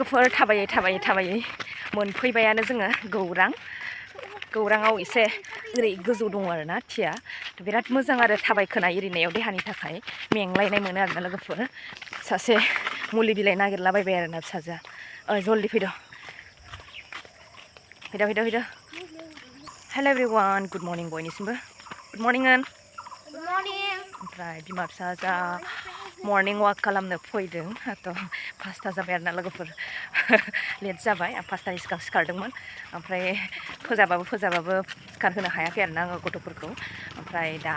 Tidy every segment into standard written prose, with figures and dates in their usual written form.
लोगोफोर थाबायै मोनफैबायानो जोङो गौराङाव एसे ओरै गोजौ दङ आरोना थिया बिराद मोजां आरो थाबायखोनाय एरिनायाव देहानि थाखाय मेंलायनाय मोनो आरोना लोगोफोर सासे मुलि बिलाइ नागिरलाबायबाय आरोना फिसाजोआ जल्दि फैद' हेल' एभ्रिवान गुड मर्निं बयनिसिमबो गुड मर्निं ओमफ्राय बिमा फिसाजोआ मर्निं वाक खालामनो फैदों थ' 5ता जाबाय आरोना लोगोफोर लेट जाबाय आं 5तानि सिगां सिखारदोंमोन ओमफ्राय फोजाबाबो सिखारहोनो हायाखै आरोना आङो गथ'फोरखौ ओमफ्राय दा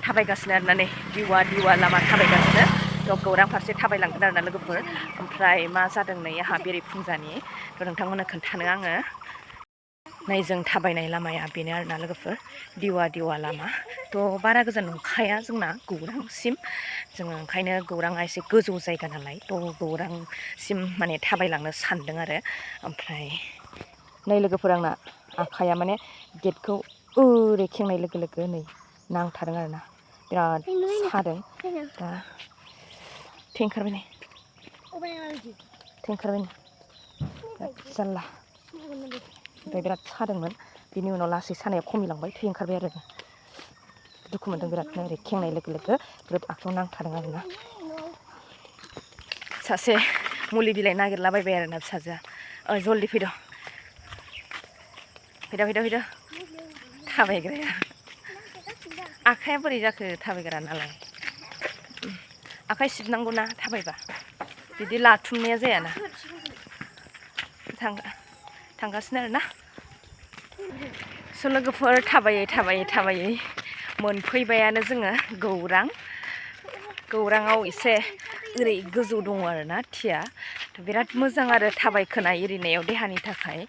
थाबायगासिनो आरोना नै दिवा लामा थाबायगासिनो थ' गौरां फारसे थाबायलांगोन आरोना लोगोफोर ओमफ्राय मा जादों नै आंहा बेरे फुंजानि थ' नोंथांमोननो खोन्थानो आङो नै जों थाबायनाय लामाया बेनो आरोना लोगोफोर दिवा लामा थ' बारा गोजान नंखाया जोंना गौरांसिम जोङो ओंखायनो गौराङा एसे गोजौ जायगा नालाय थ' गौरांसिम माने थाबायलांनो सानदों आरो ओमफ्राय नै लोगोफोर आंना आखाइया माने गेटखौ ओरै खेंनाय लोगो नै नांथादों आरोना बिराद सादों दा थेंखारबाय नै जारला ओमफ्राय बिराद सादोंमोन बिनि उनाव लासै सानाया खमिलांबाय थै ओंखारबाय आरो दुखु मोनदों बिरादनो ओरै खेंनाय लोगो बिराद आखाइयाव नांथादों आरोना सासे मुलि बिलाइ नागिरलाबायबाय आरोना फिसाजोआ जल्दि फैद' थाबायग्राया आखाइया बोरै जाखो थाबायग्रा नालाय आखाइ सिबनांगौना थाबायबा बिदि लाथुमनाया जायाना थांगासिनो आरोना स' लोगोफोर थाबायै मोनफैबायानो जोङो गौराङाव एसे ओरै गोजौ दङ आरोना थिया बिराद मोजां आरो थाबायखोनाय एरिनायाव देहानि थाखाय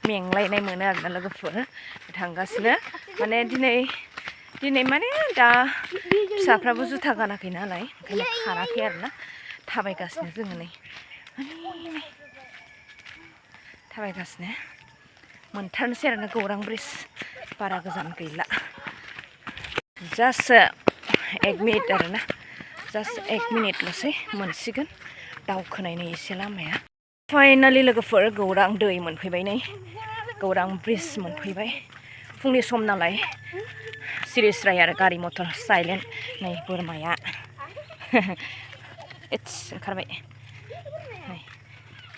मेंलायनाय मोनो आरोना लोगोफोर थांगासिनो माने दिनै माने दा फिसाफ्राबो जुथा गानाखै नालाय ओंखायनो खाराखै आरोना थाबायगासिनो जोङो नै थाबायगासिनो मोनथारनोसै आरोना गौरां ब्रिज बारा गोजान गैला जास्ट 1 मिनिट आरोना जास्ट 1 मिनिटल'सै मोनसिगोन दावखोनायनि एसे लामाया फाइनालि लोगोफोर गौरां दै मोनफैबाय नै गौरां ब्रिज मोनफैबाय फुंनि सम नालाय सिरिस्राय आरो गारि मटर साइलेन्ट नै बोरमाया ओंखारबाय नै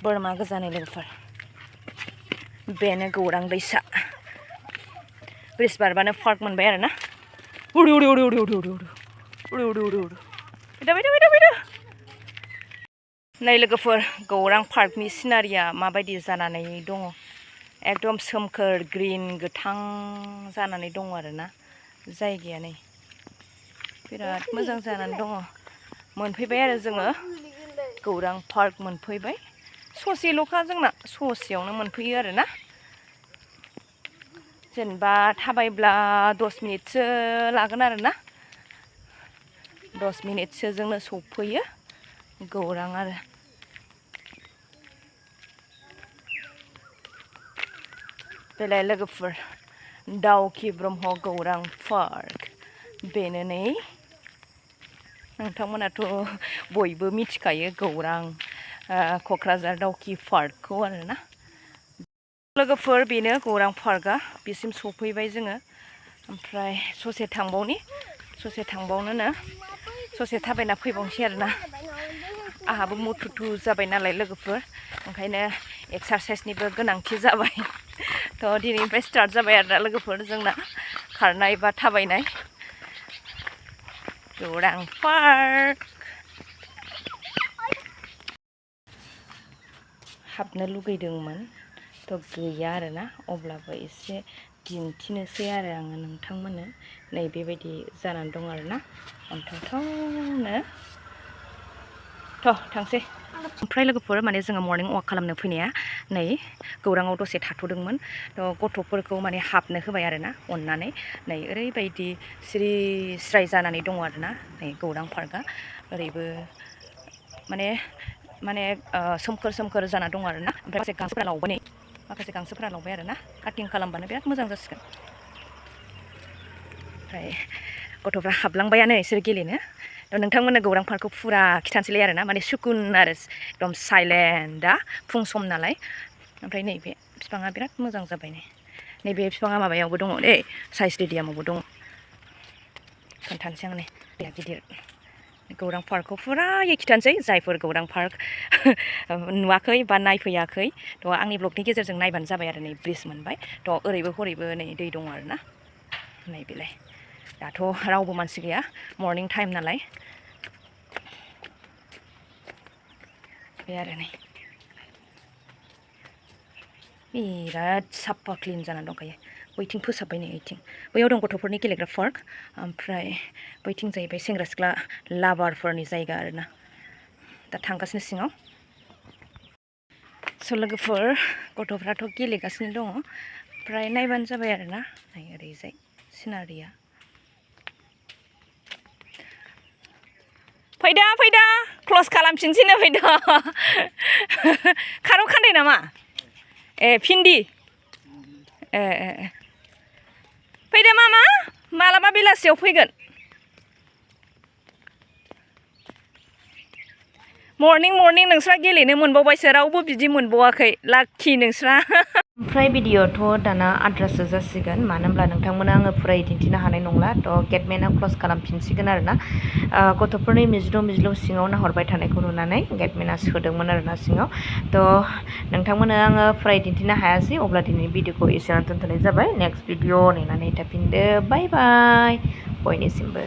बोरमा गोजानै लोगोफोर बेनो गौरां दैसा ब्रिज बारबानो पार्क मोनबाय आरोना नै लोगोफोर गौरां पार्कनि सिनारिया माबायदि जानानै दङ एकदम सोमखोर ग्रिन गोथां जानानै दङ आरोना जायगाया नै बिराद मोजां जानानै दङ मोनफैबाय आरो जोङो गौरां पार्क मोनफैबाय ससेल'खा जोंना ससेयावनो मोनफैयो आरोना जेनेबा थाबायब्ला 10 मिनिटसो लागोन आरोना 10 मिनिटसो जोंनो सफैयो गौरां आरो बेलाय लोगोफोर दावखि ब्रह्म गौरां पार्क बेनो नै नोंथांमोनाथ' बयबो मिथिखायो गौरां क'क्राझार दावखि पार्कखौ आरोना लोगोफोर बेनो गौरां पार्कआ बिसिम सफैबाय जोङो ओमफ्राय ससे थांबावनोनो ससे थाबायना फैबावनोसै आरोना आंहाबो मुथुथु जाबाय नालाय लोगोफोर ओंखायनो एक्सारसाइसनिबो गोनांथि जाबाय थ' दिनैनिफ्राय स्टार्ट जाबाय आरोना लोगोफोर जोंना खारनाय बा थाबायनाय गौरां पार्क हाबनो लुगैदोंमोन थ' गैया आरोना अब्लाबो एसे दिन्थिनोसै आरो आङो नोंथांमोननो नै बेबायदि जानानै दं आरोना अन्थावथावनो थांसै ओमफ्राय लोगोफोर माने जोङो मर्निं वाक खालामनो फैनाया नै गौराङाव दसे थाथ'दोंमोन थ' गथ'फोरखौ माने हाबनो होबाय आरोना अननानै नै ओरैबायदि सिरि स्राय जानानै दङ आरोना नै गौरां पार्कआ ओरैबो माने सोमखोर जाना दं आरोना ओमफ्राय माखासे गांसोफोरा लावबाय आरोना काटिं खालामबानो बिराद मोजां जासिगोन ओमफ्राय गथ'फ्रा हाबलांबायानो इसोर गेलेनो थ' नोंथांमोननो गौरां पार्कखौ फुरा खिथानोसैलै आरोना माने सुकुन आरो एकदम साइलेन्ट दा फुं सम नालाय ओमफ्राय नैबे बिफाङा बिराद मोजां जाबाय नैबे बिफाङा माबायावबो दङ दै साइ स्टेडियामावबो दङ खोन्थानोसै आं नै गिदिर गौरां पार्कखौ फुरायै खिथानोसै जायफोर गौरां पार्क नुवाखै बा नायफैयाखै थ' आंनि ब्लगनि गेजेरजों नायबानो जाबाय आरो नै ब्रिज मोनबाय थ' ओरैबो हरैबो नै दै दङ आरोना नैबेलाय दाथ' रावबो मानसि गैया मर्निं टाइम नालाय बे आरो नै बिराद साफा क्लिन जानानै दंखायो बैथिं फोसाबबाय नै ओइथिं बैयाव दं गथ'फोरनि गेलेग्रा पार्क ओमफ्राय बैथिं जाहैबाय सेंग्रा सिख्ला लाभारफोरनि जायगा आरोना दा थांगासिनो सिङाव स' लोगोफोर गथ'फ्राथ' गेलेगासिनो दङ ओमफ्राय नायबानो जाबाय आरोना नै ओरैजाय सिनारिया फैदा फैदा क्लस खालामफिनसैनो फैदा खारौ खान्दाय नामा ए भिन्दि ए फैदो मामा मालाबा बेलासियाव फैगोन मर्निं नोंस्रा गेलेनो मोनबावबायसो रावबो बिदि मोनबावाखै लाखि नोंस्रा ओमफ्राय भिडिअ'थ' दाना आद्रासो जासिगोन मानो होनब्ला नोंथांमोना आङो फुरायै दिन्थिनो हानाय नंला थ' गेटमेना क्लस खालामफिनसिगोन आरोना गथ'फोरनि मिज्लु सिङाव नाहरबाय थानायखौ नुनानै गेटमेना सोदोंमोन आरोना सिङाव थ' नोंथांमोननो आङो फुरायै दिन्थिनो हायासै अब्ला दिनै भिडिअ'खौ एसेयावनो दोनथ'नाय जाबाय नेक्स्ट भिडिअ' नेनानै थाफिनदो बाय बाय बयनिसिमबो